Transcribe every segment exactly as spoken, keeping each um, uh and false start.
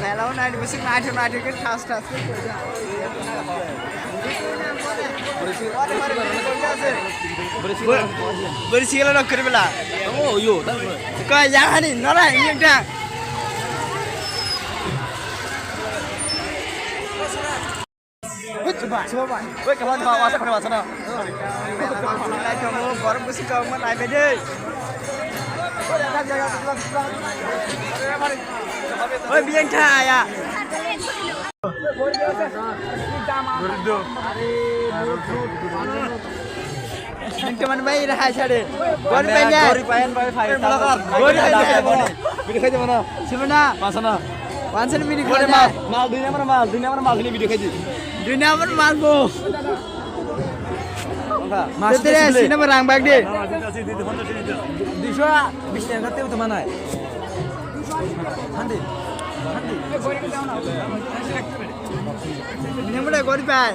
Mela o nai bisi nai thok nai thok ke thas thas ke. Bori sigala nok kiri bela. Oh yo. Ko ya hani nora ini ta. Woi, kawan, bawa, masa kena masa na. Borok bisi kau mana ada deh. Woi, biang thaya. Teman baik dah hajar. Gori payan. Gori payan, bai, bai. Gori payan. Bini khai mana? Sibana. Pasana. Pansana bini khai. Mal, mal, dui number mal, dui number mal ini video khai di. Dui number mal bo. Mas sini berang bag di. Dui so bis tengah tu mana? Handi, handi. Ini mana gori payan?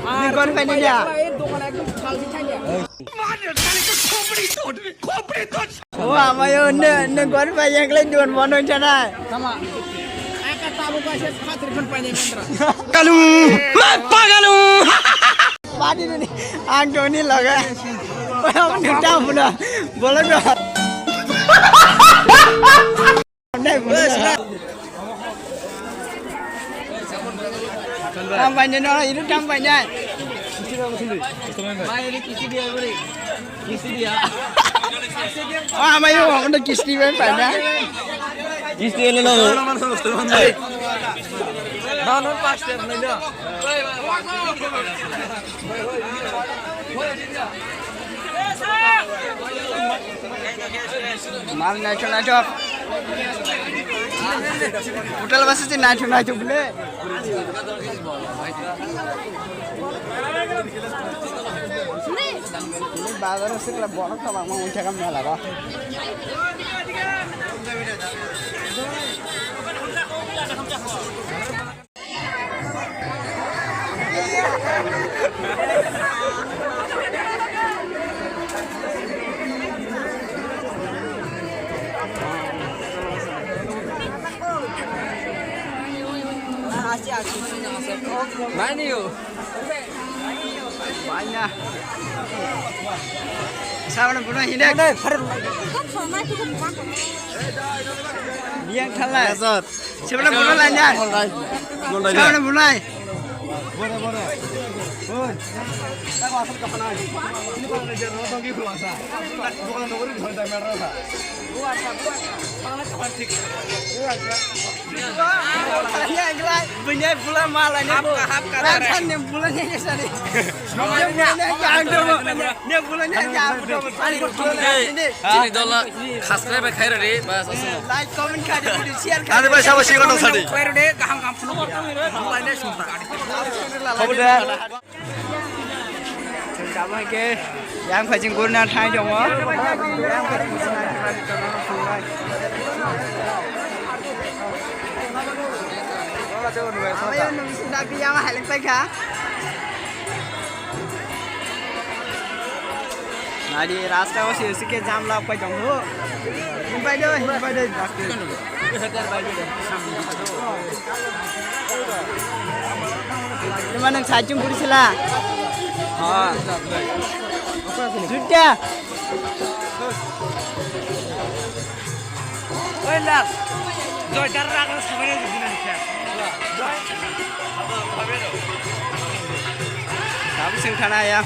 Ini gori payan ini ya. O amayo, ne, ne gori pai yang lai duan mono chana. Sama. Eka tabu ka ses khatir khon pai ne mantra. Kalung, ma pagalung. Padi ni, ang doni laga. Ang doni tabu na. Bolo do. Nai bolo. Tam pai ne no, iru tam pai ne. Mai ini kisti dia beri. Kisti dia. Ah, mai yo, udah kisti pai pai na. Kisti ele lo. No, no, pas dia, no, no. Mal naithok naithok. Hotel basi se naithok naithok bile. Bazar se kala borok tabang ma unthakam mela ba. Nani yo? Baina. Sabana buno hinek. Biang thalai. Sebana buno lainai. Sabana bunai. Bore, bore. Oi. Tako asal kapanai. Ini kalau ngejar orang tongki puasa. Bukan nongol di hotel merah. Bunya bula mala ni bu. Hapka, hapka, tare. Rasan ni bula ni sari. Bunya ni yang dong. Ni bula ni yang dong. Ani bula ni. Chini dola khasre bai khaira re, bas, asal. Like, comment kha di, video share kha di. Ani bai sabo sigo nang sadi. Khaira re, kaham kaham phunu. Mobile ni sumta. Khobor de. Chwng tabuk khe yang phai chwng gurina thai tongo. Yang phai chwng gurina thai tongo. Ayo, nung sing dak yang haleng pai kha. Nadi rasta o sir sike jam lak pai tongo. Himpai do, himpai do. Lima nang sajung guri sila. Ha. Juta. Oi, last. Joy dar raga sabare jina kya. Joy. Tam sing thana ya.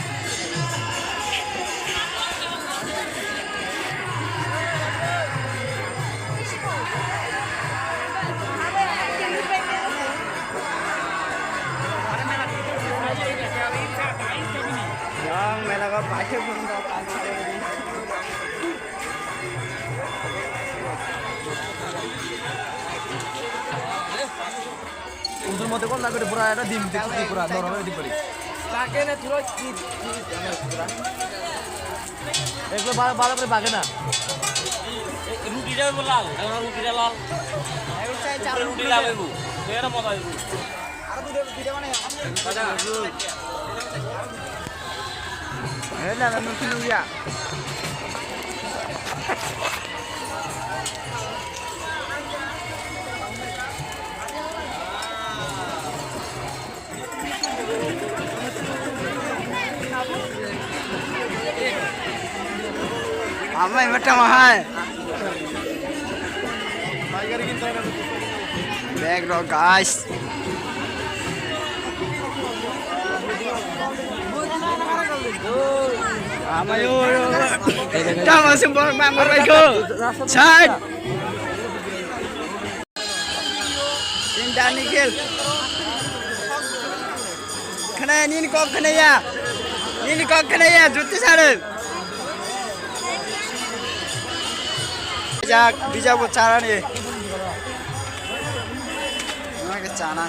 Yang mela ko pakai pun tak. Udur mote kon lagre pura eta dim dik dik pura normal dik pari. Lage na thuro ki ki pura. Eklo bala bala kore bage na. Ruti da lal, ruti da lal. Ruti lal bu. Tera moda bu. Eh, na, na, nuthu nuya. Amai mata mahal. Bag rok, guys. Amai o. Tama sing bor bang bor bai ko. Side. Tinta Nikhil. Khna nini kok khna ya. Nini kok khna ya, juti sare. Jak, bijabo charani. Nake chana.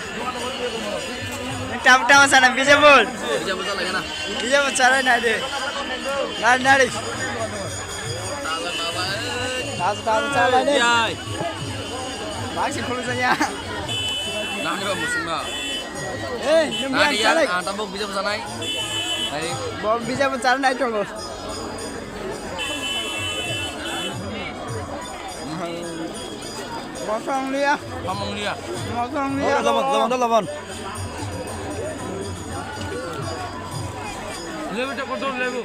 Tam tam sana bijabo. Bijabo chala gana. Bijabo chala nai de. Nari nari. Taza taza chala ne. Yai. Bangsi khulu janya. Nani ba musung na. Eh, num Nani yan ya, chala. Ah, tambok bijabo sanai. Ai. Bo bijabo chala nai tongo. Mosong liya. Mosong liya. Mosong liya. Oh, laban, laban, laban. Lebu tak kotor lebu.